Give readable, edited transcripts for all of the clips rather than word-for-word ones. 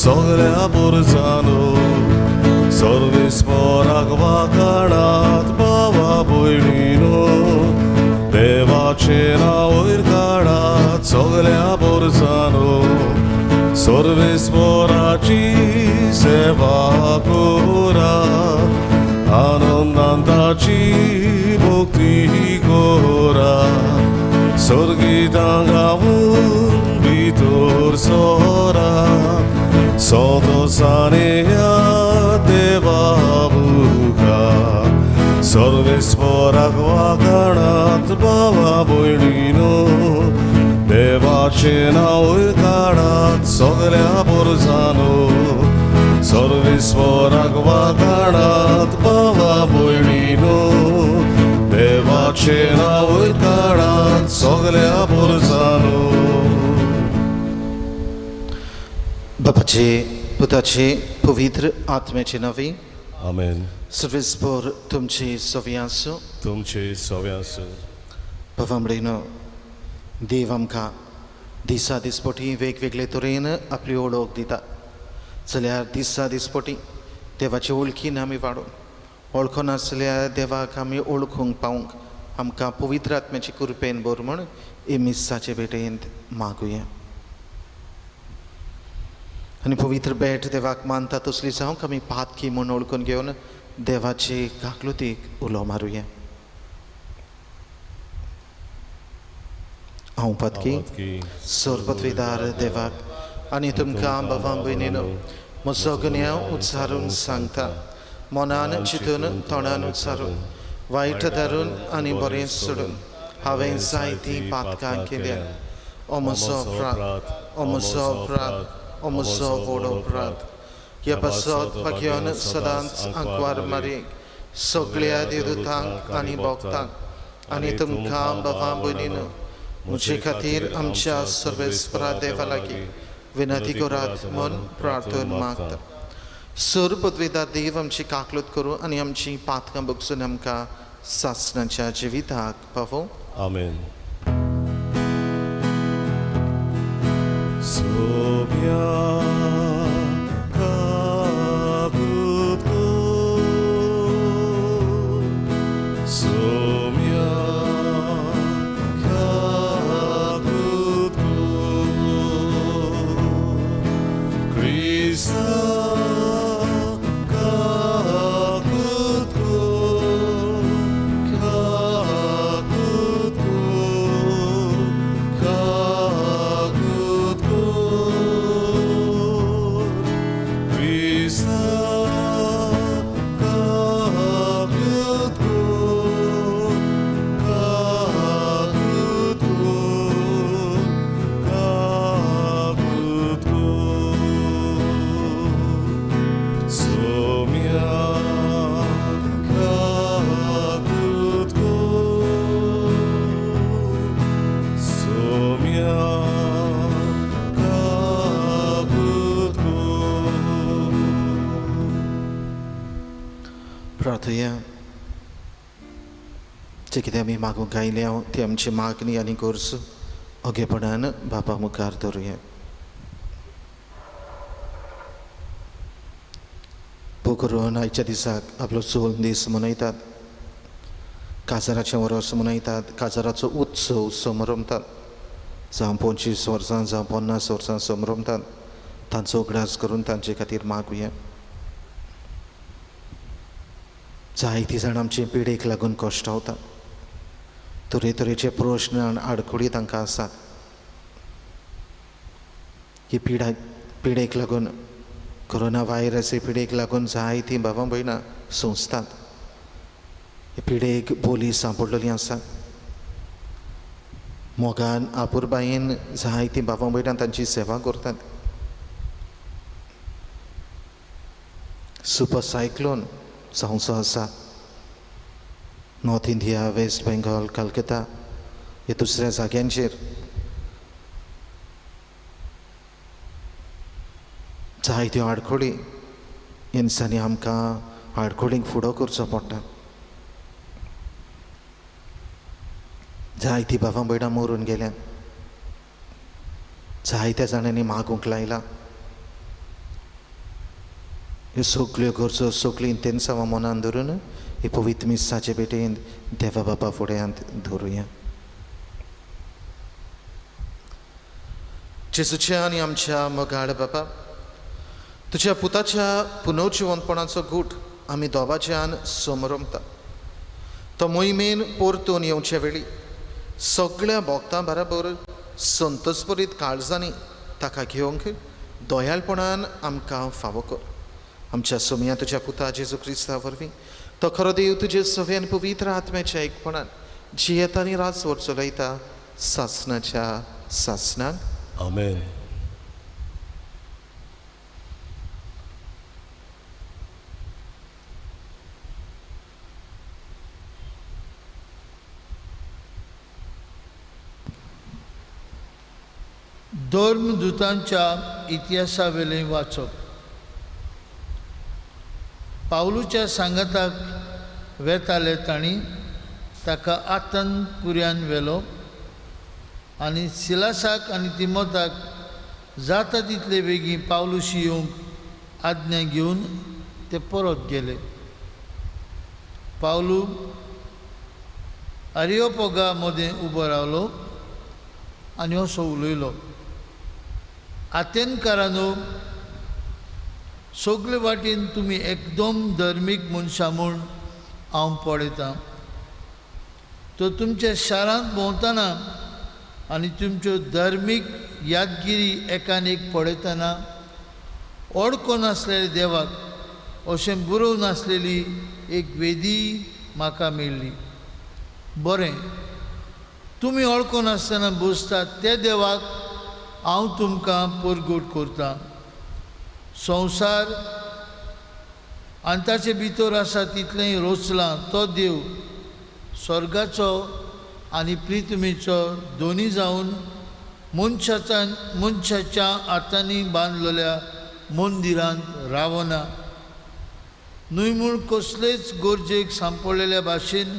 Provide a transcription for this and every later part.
सगळ्या पुरसानो सर्वेस्पराक वाखाणात भावा भयणीनो देवाचें नांव वयर काडात सगळ्या पुरसानो सर्वेस्पराची सेवा करात आनंदान ताची भक्ती करात स्वर्गितां गावून भितर सरात संतोशान येयात देवा मुखार सर्वेस्पराक वाखाणात भावा भयणीनो देवाचें नांव वयर काडात सगळ्या पुरसानो सर्वेस्पराक वाखाणात भावा भयणीनो देवाचें नांव वयर काडात सगळ्या पुरसानो. बापाचे, पुताचे, पवित्र आत्म्याचे नांवे. आमेन. सर्वेस्पर तुमचे सवी आसूं. तुमचे सवे आसूं. बाबा भयणीनो, देव आमकां दिसा दिसपटी वेगवेगळे तरेन आपली ओळख दिता जाल्यार दिसा दिसपटी देवाचे वळखीन आमी वाडून वळखनासल्या देवाक आमी वळखूंक पावूंक आमकां पवित्र आत्म्याची कृपेन भर म्हूण हे मिसाचे भेटेंत मागुया. आनी पवित्र भेट देवाक मानता तसली जावंक आमी पातकी म्हूण वळखून घेवन देवाचे काकलुतीक उलो मारुया. हांव पातकी सरपतविदार देवाक आनी तुमकां बाबा भयणीनो म्हजो गुन्यांव उच्चारून सांगता, मनान चिंतून तोंडान उच्चारून वायट धरून आनी बरें सोडून हांवें जायतीं पातकां केल्या. ओ म्हजो अपराध, ओ म्हजो अपराध, ओ म्हजो व्हड अपराध. ह्या पासत भाग्यान सदांच आंकवार मारयेक सगळ्या देवदूतांक आनी भक्तांक आनी तुमकां बाबा भयणीनो म्हजे खातीर आमच्या सर्वेस्परा देवा लागीं विनंती करात म्हूण प्रार्थना मागता. सर पदवेदार देव आमची काकलूत करूं आनी आमची पातकां बगसून आमकां सासणाच्या जिविताक पावोवं. आमेन. सोम्या काकूत कर, सोम्या काकूत कर, क्रिस्ता काकूत कर, काकूत कर, काकूत कर, क्रिस्ता काकूत कर, काकूत कर, काकूत कर, सोम्या काकूत कर, सोम्या काकूत कर. प्रार्थया. जे कितें आमी मागूंक आयल्या ती आमची मागणी आनी गरज ओगेपणान बापा मुखार दवरुया. करून आयच्या दिसाक आपलो चोल दीस मनयतात, काजाराचें वर्स मनयतात, काजाराचो उत्सव समरमतात, जावं 25 वर्सां जावं 50 वर्सां समरमतात. तांचो उगडास करून तांचे खातीर मागुया. जायतीं जाणां आमचे पिडेक लागून कश्टावतात, तरेतरेचे प्रश्न आनी आडखळी तांकां आसात. ही पिडेक लागून, कोरोना व्हायरस हे पिडेक लागून जायतीं भावां भयणां सोंसतात. हे पिडेक बोली सांपडलेली आसा. मोगान आपुरबायेन जायतीं भावां भयणां तांची सेवा करतात. सुपर सायक्लोन जावचो आसा north India, west Bengal, Calcutta ह्या दुसऱ्या जाग्यांचेर जायत्यो आडखळी इन्सांनी आमकां आडखळींक फुडो करचो पडटा. जायतीं भावां भयणां मरून गेल्यात, जायत्या जाणांनी मागूंक लायलां. ह्यो सगल्यो गरजो, सगळीं इंतेन्सांवां मनान धरून ही पवित्र मिसाचे भेटेन देवा बापा फुड्यांत धरुया. जेजूच्या आनी आमच्या मोगाळ बापा, तुज्या पुताच्या पुनर्जिवंतपणाचो गूट आमी दोबाच्यान समरमता. तो मोहिमेन परतून येवचे वेळी सगळ्या भक्तां बराबर संतोषभरीत काळजांनी ताका घेवंक दयाळपणान आमकां फावो कर. आमच्या सोमया तुज्या पुता जेजू क्रिस्ता वरवीं तो खरो देव तुजे सव्यान पवित्र आत्म्याच्या एकपणान जियेता आनी राजवट चलयता सासनाच्या सासनाक. आमेन. धर्मदूतांच्या इतिहासावेलें वाचप. पावलूच्या सांगाताक वेताले तांणी ताका आतन पुऱ्यान व्हेलो आनी सिलासाक आनी तिमोताक जाता तितले बेगीन पावलूशी येवंक आज्ञा घेवन ते परत गेले. पावलू आरियोपोगा मदें उबो रावलो आनी असो उलयलो, आतेनकारांनो, सगळे वाटेन तुमी एकदम धर्मीक मनशां म्हूण हांव पळयतां. तर तुमच्या शारांत भोंवतना आनी तुमच्यो धर्मीक यादगिरी एकान एक पळयतना ओडको नासलेले देवाक अशें बरोवन आसलेली एक वेदी म्हाका मेळ्ळी. बरें, तुमी ओळखो नासतना बसतात त्या देवाक हांव तुमकां परगट करतां. संवसार आनी ताचे भितर आसा तितलेंय रचलां तो देव स्वर्गाचो आनी प्रितमीचो दोनी जावन मनशाच्या हातांनी बांदलेल्या मंदिरांत रावना न्हय म्हूण कसलेच गरजेक सांपडलेल्या भाशेन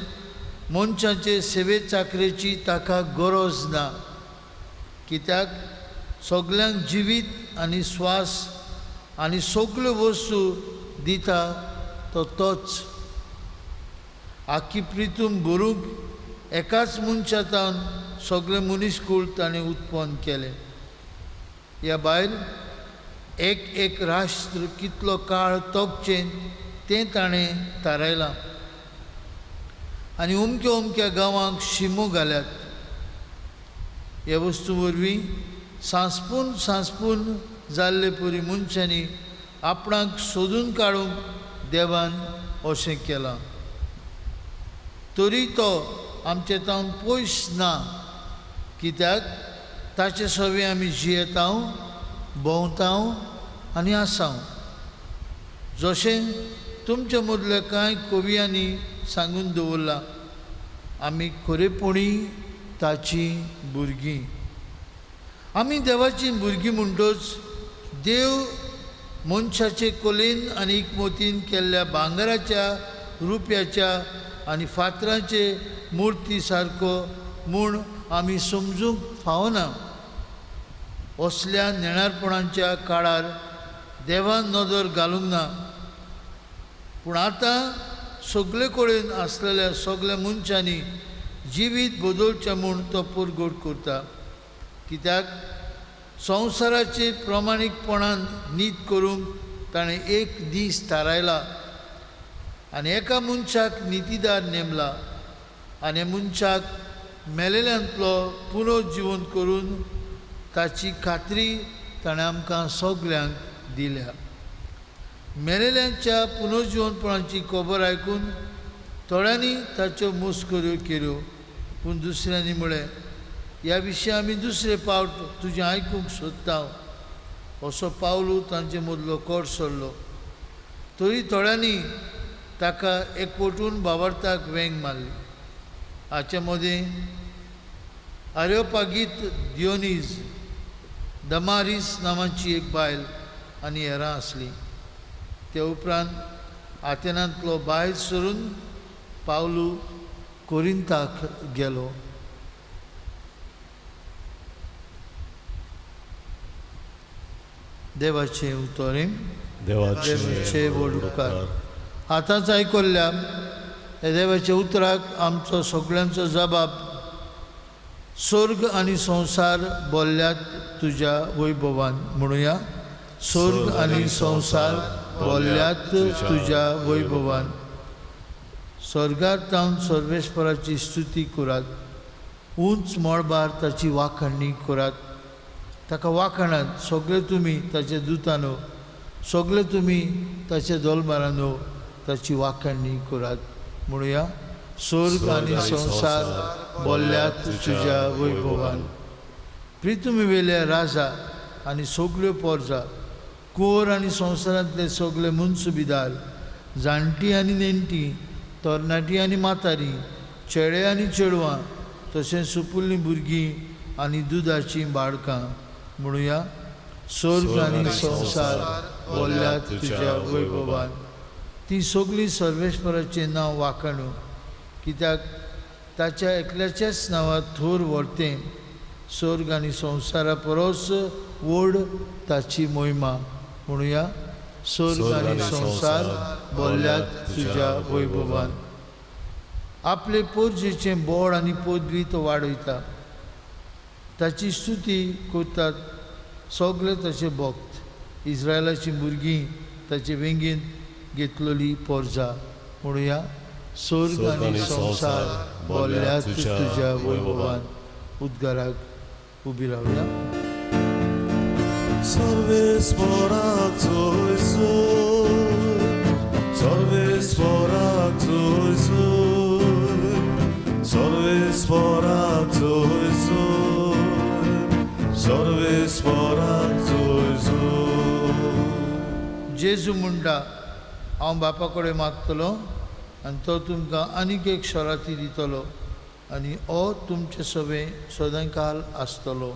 मनशाचे सेवे चाकरेची ताका गरज ना. कित्याक सगल्यांक जिवीत आनी स्वास आनी सगल्यो वस्तू दिता तो तोच. आखी प्रितूम भरूंक एकाच मनशा तावन सगळे मनीसकूळ ताणें उत्पन्न केलें. ह्या भायर एक एक राष्ट्र कितलो काळ तोपचें तें ताणें थारायलां आनी अमक्या अमक्या गांवांक शिमो घाल्यात. ह्या वस्तू वरवीं सांसपून सांसपून जाल्ले परी मनशांनी आपणाक सोदून काडूंक देवान अशें केलां. तरी तो आमचे तावन पयस ना, कित्याक ताचे सवे आमी जियेतांव, भोंवतांव आनी आसांव. जशें तुमच्या मदल्या कांय कवियांनी सांगून दवरलां, आमी खरेपणी ताचीं भुरगीं. आमी देवाचीं भुरगीं म्हणटच देव मनशाचे कलेन आनी एकमतीन केल्ल्या भांगराच्या, रुप्याच्या आनी फातरांचे मुर्ती सारको म्हूण आमी समजूंक फावना. असल्या नेणारपणाच्या काळार देवान नदर घालूंक ना, पूण आतां सगळे कडेन आसलेल्या सगळ्या मनशांनी जिवीत बदलचें म्हूण तो परगट करता. कित्याक संवसाराचे प्रमाणीकपणान नीत करूंक ताणें एक दीस थारायला आनी एका मनशाक नितीदार नेमला आनी मनशाक मेलेल्यांतलो पुनर्जिवन करून ताची खात्री ताणें आमकां सगल्यांक दिल्या. मेलेल्यांच्या पुनर्जिवनपणाची खबर आयकून थोड्यांनी ताच्यो मस्कऱ्यो केल्यो, पूण दुसऱ्यांनी म्हळें, ह्या विशयी आमी दुसरे पावट तुजें आयकूंक सोदता. असो पावलू तांचे मदलो कोट सरलो. तरी थोड्यांनी ताका एकवटून बावडताक वेंग मारली. हाचे मदें आर्योपागीत दियोनीज दमारीस नांवाची एक बायल आनी हेरां आसली. ते उपरांत आतेनांतलो भायर सरून पावलू कोरिंताक गेलो. देवाचें उतरें. देवाचे व्हड उपकार. आतांच आयकल्ल्या ह्या देवाच्या उतराक आमचो सगळ्यांचो जबाब स्वर्ग आनी संवसार बोल्ल्यात तुज्या वैभवान म्हणुया. स्वर्ग आनी संवसार बोल्ल्यात तुज्या वैभवान. स्वर्गार तावन सर्वेस्पराची स्तुती करात, उंच मळबार ताची वाखणणी करात. ताका वाखणात सगळे तुमी ताचे दुतानो, सगळे तुमी ताचे दोलमारानो ताची वाखणणी करात म्हणुया. स्वर्ग आनी संवसार बोल्ल्यात तुज्या वैभवान. प्रितुमी वेल्या राजा आनी सगल्यो पोरजा, कुंवर आनी संवसारांतले सगळे मुनसुबीदार, जाणटी आनी नेणटी, तरणाटी आनी म्हातारी, चेडे आनी चेडवां, तशेंच सुपुल्लीं भुरगीं आनी दुदाचीं बाळकां म्हणुया. स्वर्ग आनी संवसार बोल्ल्यात तुज्या वैभवान. ती सगळीं सर्वेस्पराचें नांव वाखाणू, कित्याक ताच्या एकल्याच्याच नांवांत थोर व्हरतें. स्वर्ग आनी संवसारा परस व्हड ताची मोहिमा म्हणुया. स्वर्ग आनी संवसार बोल्ल्यात तुज्या वैभवान. आपले पोरजेचें बोड आनी पदवी तो वाडयता, ताची स्तुती करतात सगळे ताचे भक्त. इस्रायलाचीं भुरगीं ताचे वेंगेंत घेतलेली पोरजा म्हणुया. स्वर्ग आनी संवसार बोल्ल्यात तुज्या वैभवान. उद्गाराक उबी रावया. सर्वेस्पराक जय, सर्वेस्पराक जय, सर्वेस्पराक जय, सर्वेस्पराक जय. जेजू म्हणटा, हांव बापा कडेन मागतलो आनी तो तुमकां आनीक एक शराती दितलो आनी हो तुमचे सवे सदांकाल आसतलो.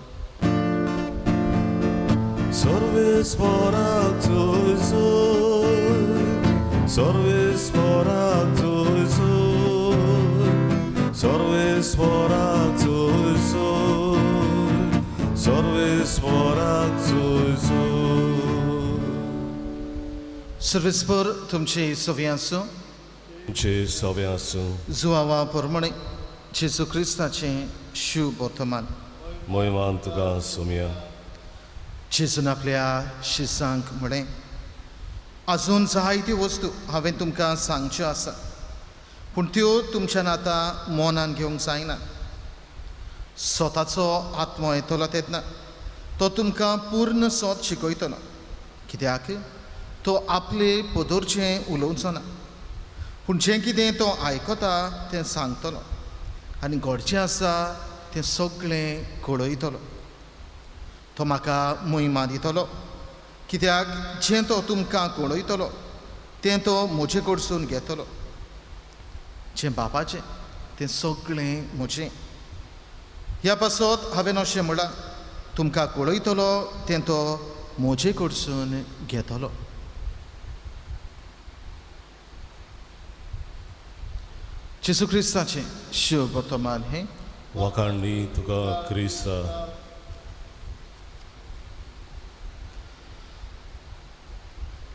सर्वेस्पराक जय, सर्वेस्पराक जय, सर्वेस्पराक जय, सर्वेस्पराक जय. सर्वेस्पर तुमचे सवे आसूं, तुमचे सवे आसूं. जुवावा प्रमाणे जेजू क्रिस्ताचें शुभ वर्तमान. मोहिमान तुका सोमया. जेजून आपल्या शिसांक म्हळें, आजून जायत्यो वस्तू हांवें तुमकां सांगच्यो आसा, पूण त्यो तुमच्यान आतां मनान घेवंक जायना. स्वताचो आत्मो येतलो तेन्ना तो तुमकां पूर्ण सोद शिकयतलो, कित्याक तो आपले पदरचें उलोवचो ना, पूण जें कितें तो आयकता तें सांगतलो आनी घडचें आसा तें सगळें कळयतलो. तो म्हाका मोहिमा दितलो, कित्याक जें तो तुमकां कळयतलो तें तो म्हजे कडसून घेतलो. जें बापाचें तें सगळें म्हजें. ह्या पासत हांवें अशें म्हळां, तुमकां कळयतलो तें तो म्हजे कडसून घेतलो. जेजू क्रिस्ताचें शुभ वर्तमान हें. वाखाणणी तुका क्रिस्ता.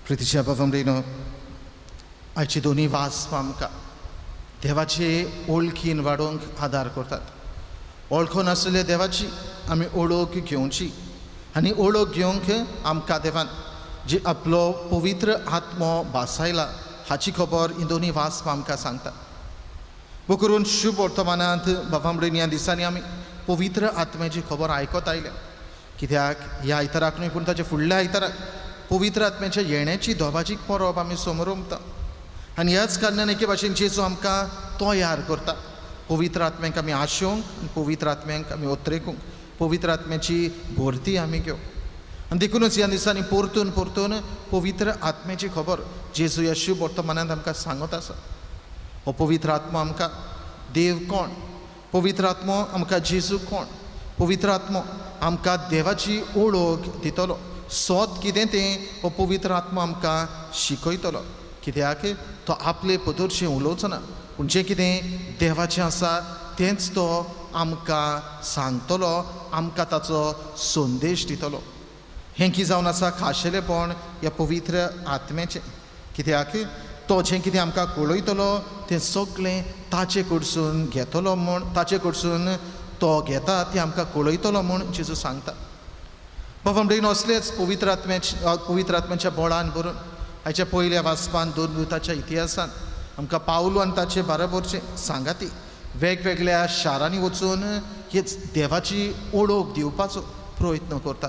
प्रितीच्या बाबा, आयची दोनी वास आमकां देवाचे ओळखीन वाडोवंक आदार करतात. वळखून आशिल्ल्या देवाची आमी ओळख घेवची आनी ओळख घेवंक आमकां देवान जी आपलो पवित्र आत्मो भासायला हाची खबर ही दोनी वास आमकां सांगता. करून शुभ वर्तमानांत बाबा ह्या दिसांनी आमी पवित्र आत्म्याची खबर आयकत आयल्या, कित्याक ह्या आयताराक न्हय पूण ताच्या फुडल्या आयताराक पवित्र आत्म्याच्या येण्याची दोबाची परब आमी समरमता. आनी ह्याच कारणान एके भाशेन जेजू आमकां तयार करता. पवित्र आत्म्याक आमी आशोवंक आनी पवित्र आत्म्याक आमी ओत्रेकूंक, पवित्र आत्म्याची भरती आमी घेवंक. आनी देखुनूच ह्या दिसांनी परतून परतून पवित्र आत्म्याची खबर जेजू ह्या शुभ वर्तमानांत आमकां सांगत आसा. हो पवित्र आत्मो आमकां देव कोण, पवित्र आत्मो आमकां जेजू कोण, पवित्र आत्मो आमकां देवाची ओळख दितलो. सोद कितें तें हो पवित्र आत्मो आमकां शिकयतलो, कित्याक तो आपले पदरचें उलोवचो ना, पूण जें कितें देवाचें आसा तेंच तो आमकां सांगतलो, आमकां ताचो संदेश दितलो. हें की जावन आसा खाशेलेपण ह्या पवित्र आत्म्याचें, कित्याक तो जें कितें आमकां कळयतलो तें सगळें ताचे कडसून घेतलो म्हूण, ताचे कडसून तो घेता तें आमकां कळयतलो म्हूण जेजू सांगता. बाबा म्हणून असलेच पवित्र आत्म्याच्या बळान भरून हाच्या पयल्या वाचपान दोन दुताच्या इतिहासान आमकां पावलो आनी ताचे बरोबरचे सांगाती वेगवेगळ्या शारांनी वचून हेच देवाची ओळख दिवपाचो प्रयत्न करता.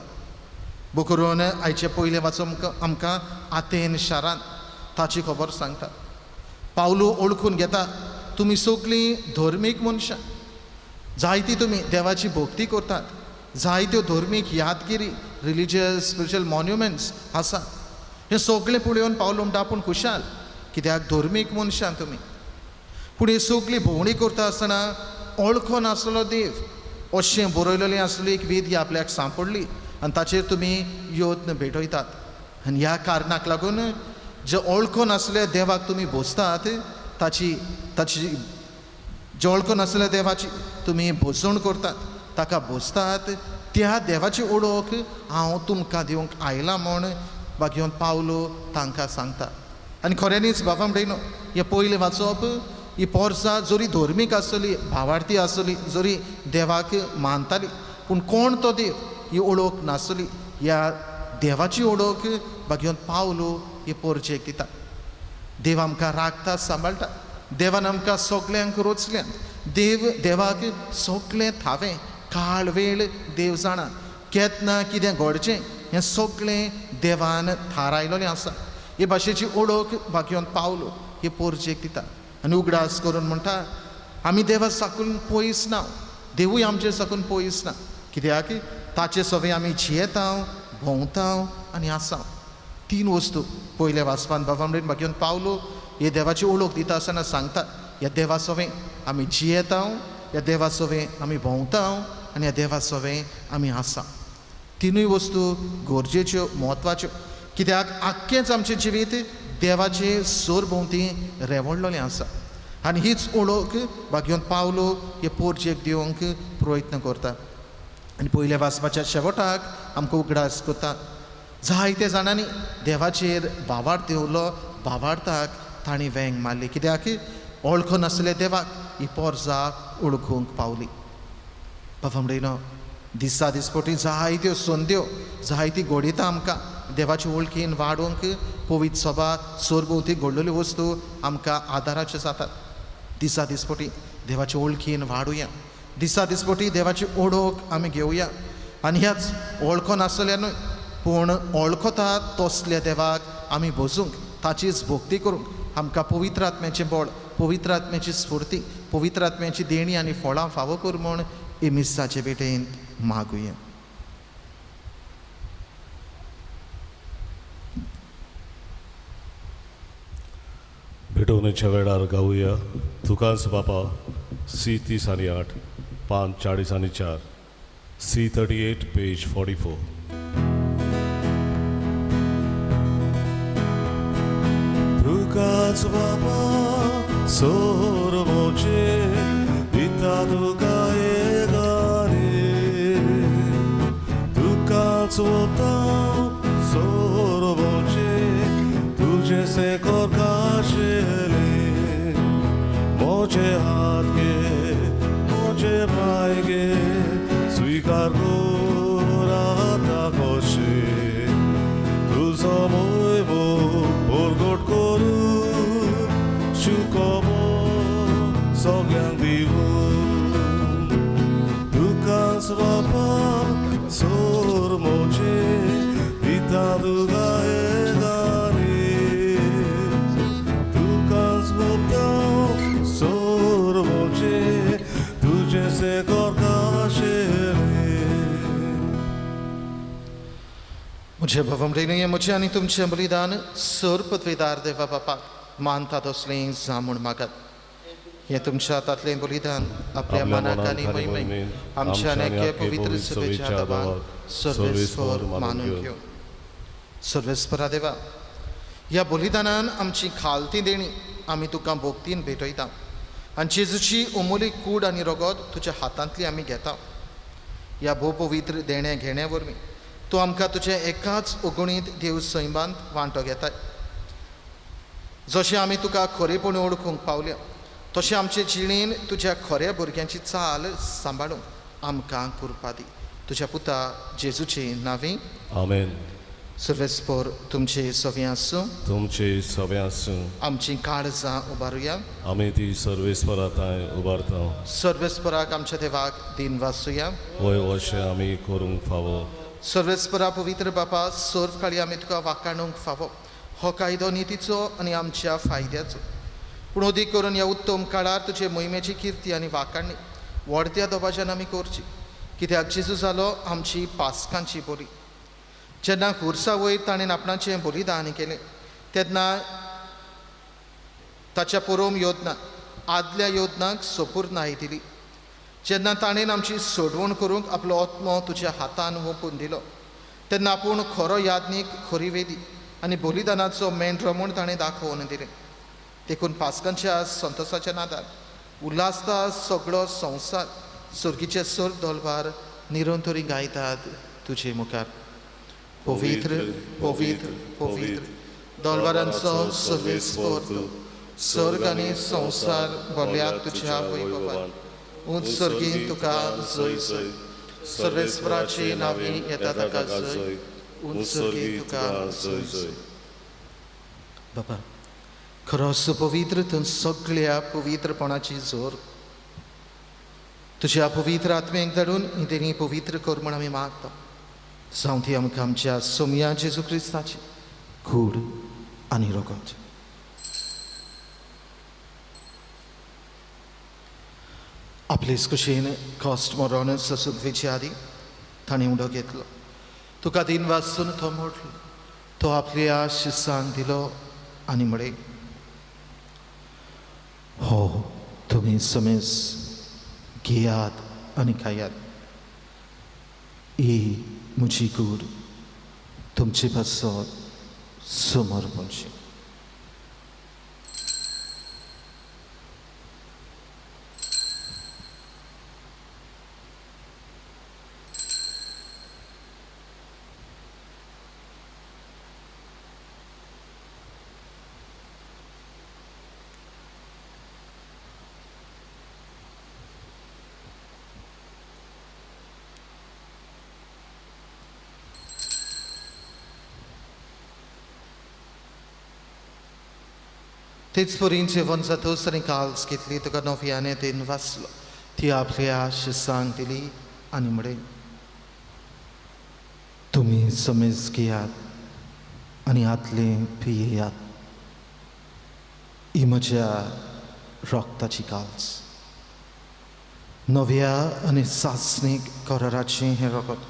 बकरून आयचे पयलें वाचप आमकां आतेन शारान ताची खबर सांगता. पावलो ओळखून घेता, तुमी सगळीं धर्मीक मनशां, जायती तुमी देवाची भक्ती करतात, जायत्यो धर्मीक यादगिरी रिलिजियस स्पिरिच्युअल मॉन्युमेंट्स आसा. हें सगळें पळोवन पावलो म्हणटा आपूण खुशाल, कित्याक धर्मीक मनशां तुमी. पूण ही सगळी भोंवडी करता आसतना ओळखो नासलो देव अशें बरयलेलें आसली एक वेदी आपल्याक सांपडली आनी ताचेर तुमी यत्न भेटयतात. आनी ह्या कारणाक लागून जे ओळखो नासल्या देवाक तुमी भोजतात, ताची ताची जे ओळखो नासल्या देवाची तुमी भोजवण करतात, ताका भोजतात, त्या देवाची ओळख हांव तुमकां दिवंक आयला म्हूण बागेवन पावलो तांकां सांगता. आनी खऱ्यांनीच बाबा म्हणटा हें पयलें वाचप ही पोरसां जरी धर्मीक आसली, भावार्थी आसली, जरी देवाक मानताली, पूण कोण तो देव ही ओळख नासली. ह्या देवाची ओळख बागेवन पावलो हे पोरजेक दिता. देव आमकां राखता, सांबाळटा, देवान आमकां सगल्यांक रोचल्यात. देव देवाक सगळें थावें, काळ वेळ देव जाणा, केन्ना कितें घडचें हें सगळें देवान थारायलेलें आसा. हे भाशेची ओळख बागेवन पावलो हे पोरजेक दिता. आनी उगडास करून म्हणटा आमी देवा साकून पयस ना, देवूय आमचे साकून पयस ना, कित्याक ताचे सवे आमी जियेता, भोंवता आनी आसा. तीन वस्तू पयल्या वाचपान बाबा म्हणून बागेवन पावलो हे देवाची ओळख दिता आसतना सांगता, ह्या देवा सवें आमी जियेता, ह्या देवा सवें आमी भोंवता आनी ह्या देवा सवें आमी आसा. तिनूय वस्तू गरजेच्यो, म्हत्वाच्यो, कित्याक आख्खेंच आमचें जिवीत देवाचे सरभोंवती रेवडलेलें आसा. आनी हीच ओळख बागेवन पावलो हे पोरजेक दिवंक प्रयत्न करता. आनी पयल्या वाचपाच्या शेवटाक आमकां उगडास करता, जायते जाणांनी देवाचेर भावार्थ दिवलो, भावार्थाक तांणी वेंग मारली, कित्याक ओळखो नासले देवाक ही पोरसां ओळखूंक पावली. बाबा म्हणटा दिसा दिसपटी जायत्यो संद्यो, जायती घडयता आमकां देवाचे वळखीन वाडोवंक. पवित्र सभा सरभोंवती घडलेल्यो वस्तू आमकां आदाराच्यो जातात. दिसा दिसपटी देवाचे वळखीन वाडुया, दिसा दिसपटी देवाची ओळख आमी घेवया. आनी ह्याच वळखो नासल्या न्हय, पूण वळखता तसल्या देवाक आमी भोजूंक, ताचीच भक्ती करूंक आमकां पवित्र आत्म्याचें बळ, पवित्र आत्म्याची स्फुर्ती, पवित्र आत्म्याची देणी आनी फळां फावो कर म्हूण हे मिसाचे भेटेन मागुया. भेटवणेच्या वेळार गावया तुकाच बापा सी 30 आनी 8 पान 40 आनी 4 सी 38 पेज 44. तुकाच बापा सोरमोचे दिता तुका गाणी, तुकाच वता सोरमोचे तुझे से काशेले, मोजे हात गे मोजे पाय गे स्वीकार आता कशे, तुझो मोय प्रगट करू शुकम सगळ्यांक दिवून, तुकाच बापा सोर मोजे दिता तुका गाणी, तुकाच बापा सोर मोजे तुझे से मुझे भवमरेन मुझे आनी तुमचें बलिदान सर्पत्वेदार देवा बापाक मानता तसलें जामूण मागात. हें तुमच्या हातांतलें बलिदान आपल्या मनाक आनी महिमेक आमच्या आनी पवित्र सभेच्या दबाक सर्वेस्पर मानून घेवं. सर्वेस्परा देवा, ह्या बलिदानान आमची खालती देणी आमी तुका भोक्तीन भेटयता आनी जेजूची अमोलीक कूड आनी रगत तुज्या हातांतली आमी घेता. ह्या भोव पवित्र देण्या घेण्या वरवीं तूं आमकां तुजें एकाच अगुणीत देव सैमांत वांटो घेताय। जशें आमी तुका खरेपणी ओळखूंक पावल्या तशें आमचे जिणेन तुज्या खऱ्या भुरग्यांची चाल सांबाळूंक आमकां कृपा दी। तुज्या पुता जेजूचे नांवे आमेन। सर्वेस्पर तुमचे सवे आसूं, तुमचे सवे आसूं। आमची काळजां उबारुया, आमी ती सर्वेस्परा थंय उबारता। सर्वेस्पराक आमच्या देवाक दिन वासुया, वय अशें आमी करूंक फावो। सर्वेस्परा पवित्र बापा, सर्व काळी आमी तुका वाकाणूंक फावो। हो कायदो नितीचो आनी आमच्या फायद्याचो, पूण अदीक करून ह्या उत्तम काळार तुजे मोहिमेची किर्ती आनी वाकाणणी व्हडत्या दबाज्यान आमी करची, कित्याक जेजू जालो आमची पासकांची बोली। जेन्ना खुर्सा वयर ताणें आपणाचें बलिदान केलें तेन्ना ताच्या पुरोम योजना आदल्या योजनाक सोपूर्णाय दिली। जेन्ना ताणें आमची सोडवण करूंक आपलो आत्मो तुज्या हातान ओंपून दिलो तेन्ना आपूण खरो याज्ञीक, खरी वेदी आनी बलिदानाचो मेंढरो म्हूण ताणें दाखोवन दिलें। देखून पासकांच्या संतोसाच्या नादान उल्हासता सगळो संवसार, सर्गीचे सर्व दलबार निरंतरी गायतात तुजे मुखार। पवित्र पवित्र पवित्र दलबारांचो सर्वेस्पर तूं, सर्ग आनी संवसार भरल्यात तुज्या वैभवान। उंच सर्गीन तुका जय जय, सर्वेस्पराचे नांवे येता ताका जय, उंच सर्गीन तुका जय जय। बाबा खरोच पवित्र तूं सगळ्या पवित्रपणाची जोर, तुज्या पवित्र आत्म्याक धाडून ही देणी पवित्र कर म्हूण आमी मागता। जावं ती आमकां आमच्या सोमया जेजू क्रिस्ताची कूड आनी रगत। आपलेच कुशीन कॉस्ट मरोन ससूंक वयचे आदीं ताणें उडो घेतलो, तुका दिन वाचून तो मोडलो, तो आपल्या शिसांक दिलो आनी म्हळें, हो तुमी समेज घेयात आनी खायात, ही म्हजी कूड तुमचे पासत समोर पडची। तेच परीन जेवण जातच आनी काल्स घेतली, तुका नव्याने then वाचलो, ती आपल्या शिसांक दिली आनी म्हळें, तुमी समेज घेयात आनी हातलें पियेयात, ही म्हज्या रक्ताची काल्स, नव्या आनी सासणीक कराराचें हें रगत,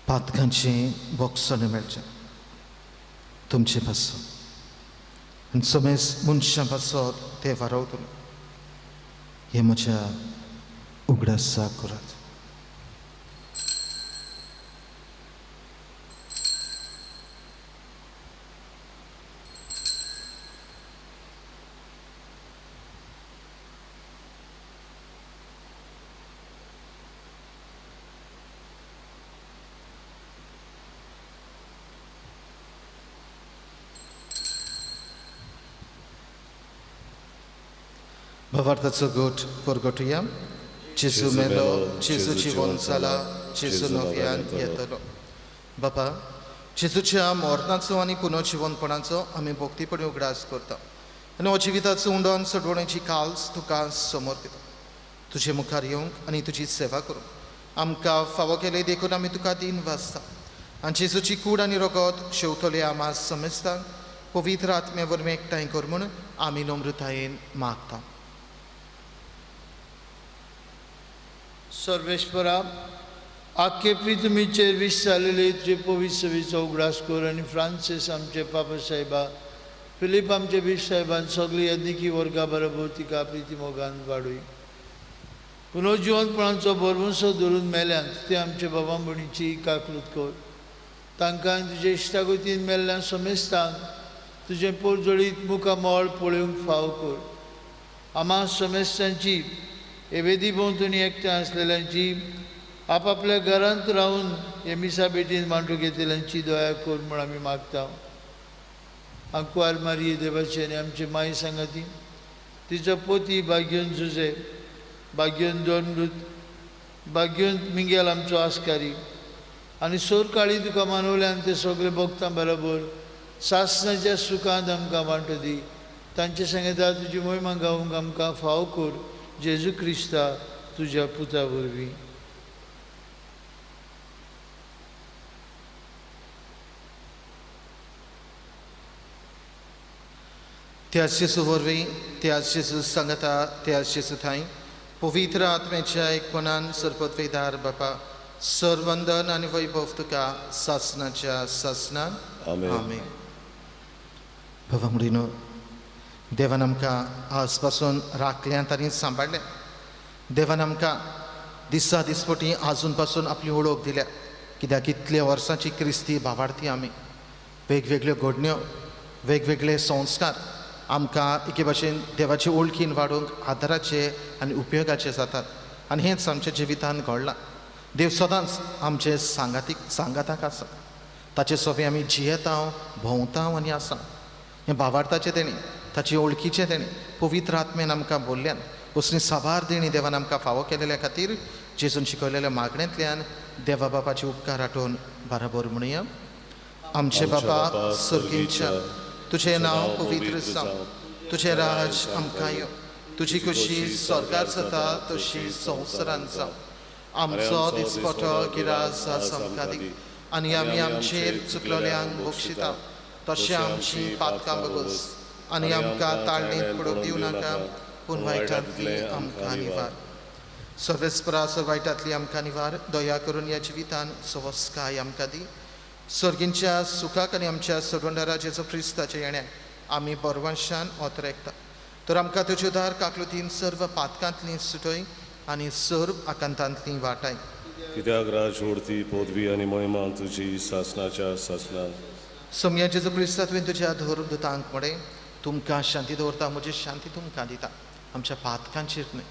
पातकांचें बोगसणें मेळचें तुमचे पासून आनी समेज मनशां पासत तें वारवतलें, हें म्हज्या उगडासाक करात। भावार्थाचो गोट परगटुया। जेजू मेलो, जेजू जिवन जाला, जेजू नव्यान येतलो। बापा, जेजूच्या मरणाचो आनी पुनर्जिवनपणाचो आमी भक्तीपणी उगडास करता आनी हो जिविताचो उंडोन सोडवणेची काल्स तुका समर्पिता। तुजे मुखार येवंक आनी तुजी सेवा करूंक आमकां फावो केले देखून आमी तुका दिन वाचता आनी जेजूची कूड आनी रगत शेवतले आमा समेस्तांक पवित्र आत्म्या वरवीं एकठांय कर म्हूण आमी नम्रतायेन मागता। सर्वेश्वरा, आख्खे पृथ्वीचेर वीस जालेले तुजे पवित्र सेवेचो उगडास कर आनी फ्रांसीस आमचे पापा साहेबा, फिलीप आमचे बीश साहेबान सगळी याज्ञिकी वर्गा बरोबर तिका प्रिती मोगान वाडय। पुनर्जिवनपणाचो भरवंसो धरून मेल्यान ते आमचे बाबा भयणीची काकलूत कर, तांकां तुजे इश्टागतीन मेल्ल्या समेस्तांक तुजें पोरजळीत मुखामळ पळोवंक फावो कर। आमा समेस्तांची हे वेदी भोंवतणी एकठांय आसलेल्यांची आपापल्या घरांत रावन हे मिसा भेटीन मांडूंक घेतल्यांची दया कर म्हूण आमी मागता. आंकवार मारये देवाचे आनी आमचे माय सांगाती तिचो पोती भाग्योन जुजे, भाग्योन दोन भाग्योन मिंगेल आमचो आस्कारी आनी सोरकाळी तुका मानवल्यान ते सगळे भक्तां बरोबर सासणाच्या सुखांत आमकां वांटो दी. तांचे सांगता तुजी मोहिमा गावंक आमकां फाव कर जेजू क्रिस्ता तुज्या पुता वरवीं. त्याच जेजू वरवीं, त्याच जेजू सांगता, त्याच जेजू थांय पवित्र आत्म्याच्या एकपणान सरपतवेदार बापा सरवंदन आनी वैभव तुका सासणाच्या सासणान. आमेन. बाबा मुडीनो, देवान आमकां आज पासून राखल्यांत आनी सांबाळ्ळें. देवान आमकां दिसा दिसपटी आजून पासून आपली ओळख दिल्या. कित्याक इतल्या वर्सांची क्रिस्ती भावार्थी आमी वेगवेगळ्यो घडण्यो, वेगवेगळे संस्कार आमकां एके भाशेन देवाचे ओळखीन वाडोवंक आदाराचे आनी उपयोगाचे जातात आनी हेंच आमच्या जिवितांत घडलां. देव सदांच आमचे सांगातीक सांगाताक आसा. ताचे सोबे आमी जियेता, भोंवता आनी आसा. हें भावार्थाचें देणें, ताची ओळखीचें देणें पवित्र आत्म्यान आमकां बोल्ल्यान असली साबार देणी देवान आमकां फावो केलेल्या खातीर जेजून शिकयलेल्या मागण्यांतल्यान देवा बापाचे उपकार आठोवन बराबर म्हणुया. आमचे बापा सर्गीच्या, तुझें नांव पवित्र जावं, तुझें राज आमकां येवं, तुजी खुशी स्वर्गार जाता तशी संवसारांत जावं. आमचो दिसपटो गिरास आमकां दी आनी आमी आमचेर चुकलोल्यांक बक्षिता तशें आमची पातकां बगोस आनी आमकां ताळणेंत पडूंक दिवं नाका पूण वायटांतली आमकां निवार. सर्वेस्परा वायटांतली आमकां निवार. दया करून ह्या जिवितान सवस्काय आमकां दी. सर्गींच्या सुखाक आनी आमच्या सोडवणदारा जेजू क्रिस्ताच्या येण्याक आमी बरवंशान ओतरेकता. तर आमकां तुजे उदार काकलुतीन सर्व पातकांतली सुटय आनी सर्व आकांतांतली वाटाय. कित्याक राज उडती पदवी आनी महिमा तुजी सासणाच्या सासणान. सोमया जेजू क्रिस्ता तुवें तुज्या धर्मदूतांक म्हळें, तुमकां शांती दवरता, म्हजी शांती तुमकां दिता. आमच्या पातकांचेर न्हय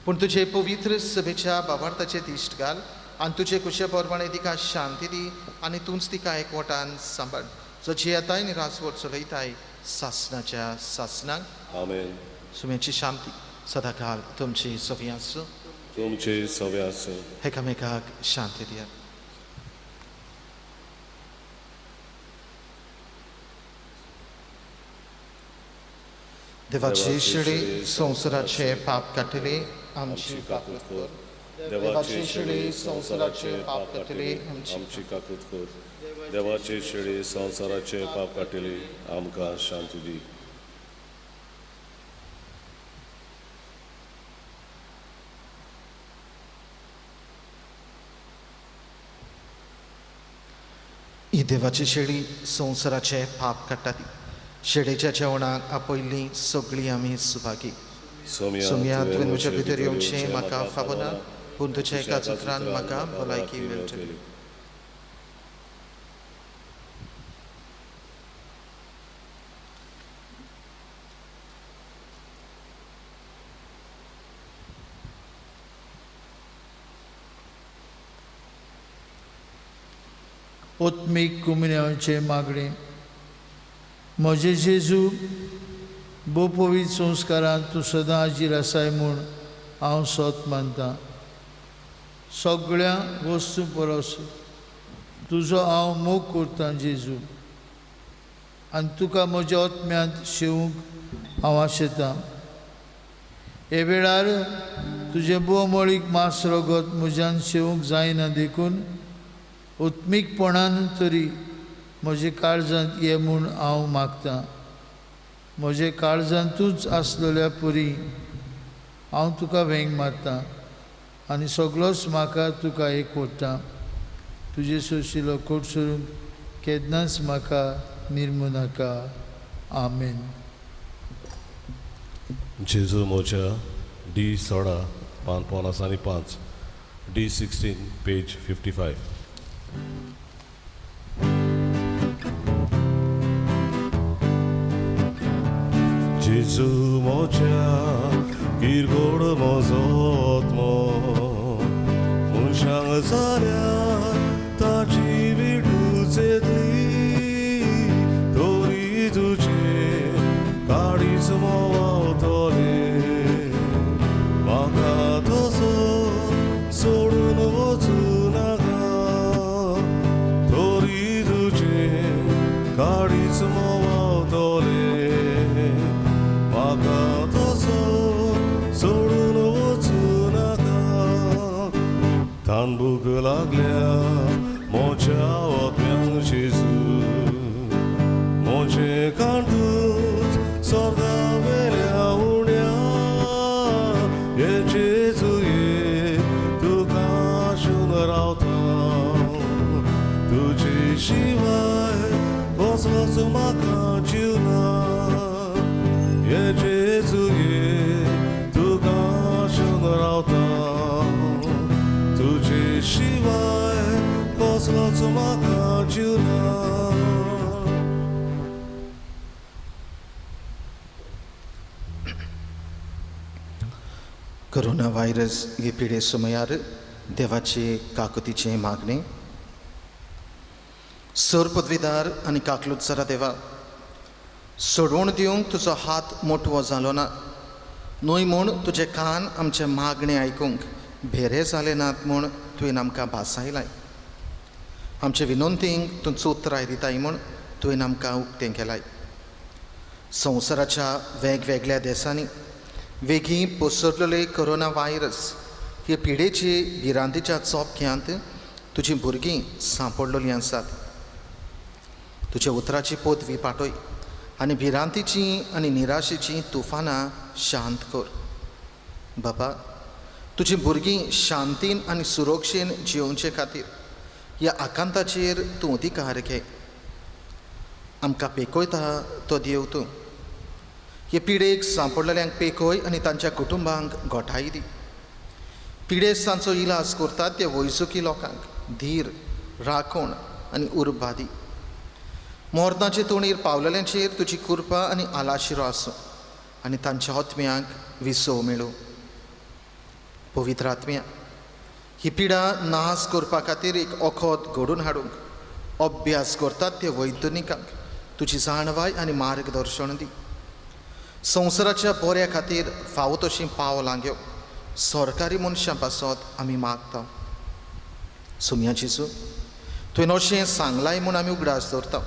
पूण तुजे पवित्र सभेच्या भावार्थाचे दिश्ट घाल आनी तुजे कुशे प्रमाणे तिका शांती दी आनी तूंच तिका एकवटान सांबाळ, जो जियेताय आनी राजवट चलयताय सासणाच्या सासणाक. आमेन. सुम्याची शांती सदांकाल तुमची सवी आसूं. तुमचे सवे आसूं. एकामेकाक शांती दियात. देवाची शिडी संवसाराचे पाप काडटली आमची काकूत कर. देवाची शिडी संवसाराचे पाप काडटली आमची काकूत कर. देवाची शिडी संवसाराचे पाप काडटली आमकां शांती दी. ही देवाची शेळी संवसाराचे पाप काडटा ती शेळेच्या जेवणाक आपयल्ली सगळीं आमी सुभागी. सोमया तुवें म्हज्या भितर येवचें म्हाका फावना पूण तुज्या एका उतरान म्हाका भलायकी मेळटली. ओत्मीक कुमिन्यांचे मागणें. म्हजे जेजू, भोव संस्कारांत तूं सदां हाजीर आसाय म्हूण हांव सोत मानतां. सगळ्या वस्तू परस तुजो हांव मोग करतां जेजू आनी तुका म्हज्या आत्म्यांत शेवूंक हांव आशेतां. हे वेळार तुजें भोवमळीक मांस रगत म्हज्यान शेवूंक जायना देखून उत्मीकपणान तरी म्हजे काळजांत ये म्हूण हांव मागतां. म्हजे काळजांतूच आसलेल्या परी हांव तुका वेंग मारतां आनी सगळोच म्हाका तुका एक ओडटा. तुजे सोशिलो कोट सोडूंक केन्नाच म्हाका निर्मू नाका. आमेन. जेजू मोजा डी 16 5:55 D 16 page 55. जेजू मोजा किरकोळ म्हजो आत्मो, मनशांक जाल्यार ताची विटूच येतली तरी तुजें काळीज मोवावतलें म्हाका तसो सोडून वचूं नाका तरी तुजें काळीज मोवावतलें म्हाका तसो सोडून वचूं नाका तानभूक लागल्या म्हज्या आत्म्यांक जेजू म्हजें कांतूच स्वर्गा वेल्या उण्या ये जेजू ये तुका आशून रावता तुजे शिवाय कसलोच म्हाका जीव ना ये जेजू ये तुका आशून रावता तुजे शिवाय कसलोच म्हाका जीव ना. कोरोना व्हायरस हे पिडे सुमयार देवाचे काकुतीचें मागणें. सर पदवीदार आनी काकलुत्सरा देवा, सोडवण दिवंक तुजो हात मोटवो जालो ना न्हय म्हूण तुजे कान आमचें मागणें आयकूंक भेरे जाले नात म्हूण तुवें आमकां भासायलाय. आमचे विनंतींक तूं चोत्राय दिताय म्हूण तुवें आमकां उक्तें केलाय. संवसाराच्या वेगवेगळ्या देशांनी वेगीं पसरलेले कोरोना व्हायरस हे पिडेचे भिरांतीच्या चोपक्यांत तुजीं भुरगीं सांपडलेलीं आसात. तुज्या उतराची पदवी पाटय आनी भिरांतीची आनी निराशेचीं तुफानां शांत कर. बाबा, तुजीं भुरगीं शांतीन आनी सुरक्षेन जियोवचे खातीर ह्या आकांताचेर तूं अधिकार घे. आमकां पेकयता तो देव तूं. हे पिडेक सांपडलेल्यांक पेकय आनी तांच्या कुटुंबांक गोठाय दी. पिडेस्तांचो इलाज करतात ते वैजकी लोकांक धीर, राखण आनी उर्बा दी. मरणाचे तोणीर पावलेल्यांचेर तुजी कृपा आनी आलाशिरो आसूं आनी तांच्या आत्म्यांक विसव मेळूं. पवित्र आत्म्या, ही पिडा नाश करपा खातीर एक वखद घडोवन हाडूंक अभ्यास करतात ते वैज्ञानिकांक तुजी जाणवाय आनी मार्गदर्शन दी. संवसाराच्या बऱ्या खातीर फावो तशीं पावलां घेव सरकारी मनशां पासत आमी मागता. सोम्या जेजू, तुवें अशें सांगलाय म्हूण आमी उगडास दवरता.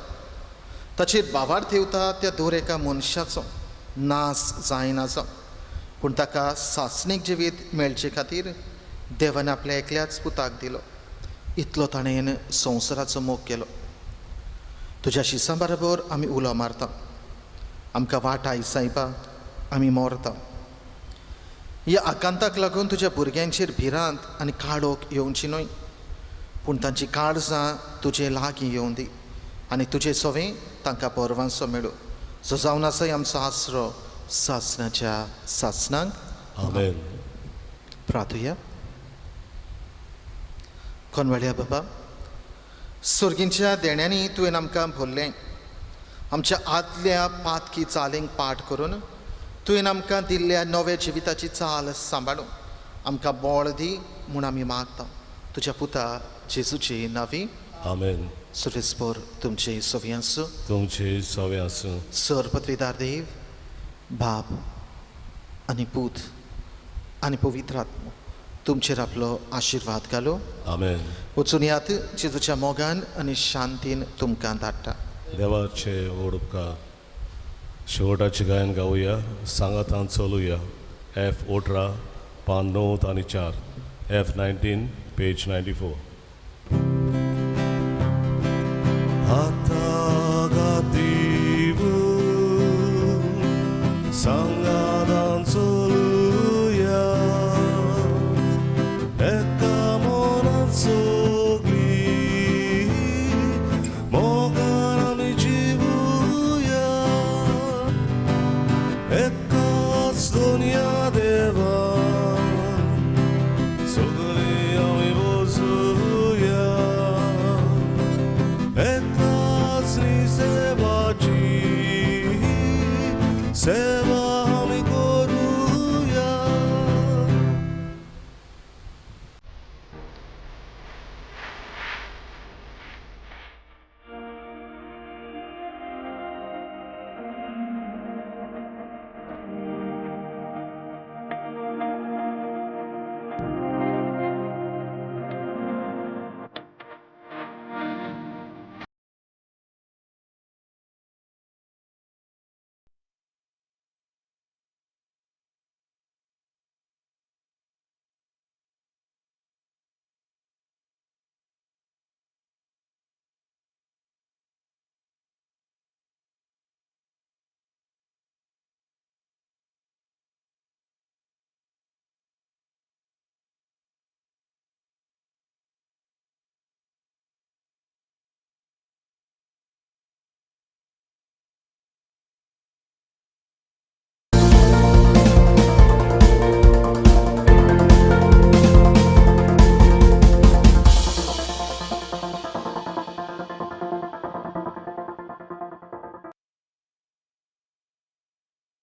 ताचेर भावार्थ ठेवता त्या दर एका मनशाचो नाश जायना जावं, पूण ताका सासणीक जिवीत मेळचे खातीर देवान आपल्या एकल्याच पुताक दिलो. इतलो ताणें संवसाराचो मोग केलो. तुज्या शिसां बरोबर आमी उलो मारता. आमकां वाटाय सायबा, आमी मरता. ह्या आकांताक लागून तुज्या भुरग्यांचेर भिरांत आनी काळोख येवची न्हय, पूण तांची काळजां तुजे लागीं येवं दी आनी तुजे सवें तांकां परवानसो मेळूं. जो जावन आसा आमचो आसरो सासणाच्या सासणांक. आमेन. प्रार्थुया. कोनवाड्या बाबा, सर्गींच्या देण्यांनी तुवें आमकां भरलें. आमच्या आदल्या पातकी चालींक पाठ करून तुवें आमकां दिल्ल्या नव्या जिविताची चाल सांबाळून आमकां बळ दी म्हूण आमी मागता. तुज्या पुता जेजूची नावी. आमेन. सुरेस्पोर तुमचे सवी आसूं. तुमचे सवे आसूं. सर पदवीदार देव, बाप आनी पूत आनी पवित्र आत्मो तुमचेर आपलो आशिर्वाद घालो. आमेन. वचून यात जेजूच्या मोगान आनी शांतीन तुमकां धाडटा. देवाचे व्हड उपकार. शेवटाचें गायन गावया, सांगातान चलुया. एफ 18 पान 9 आनी 4, एफ 19 पेज 94. आतां गातीवू सांगातान चलुया, एका मनान सगळीं मोगान आमी जिवुया, एकाच दुनिया देवा सगळ्यांक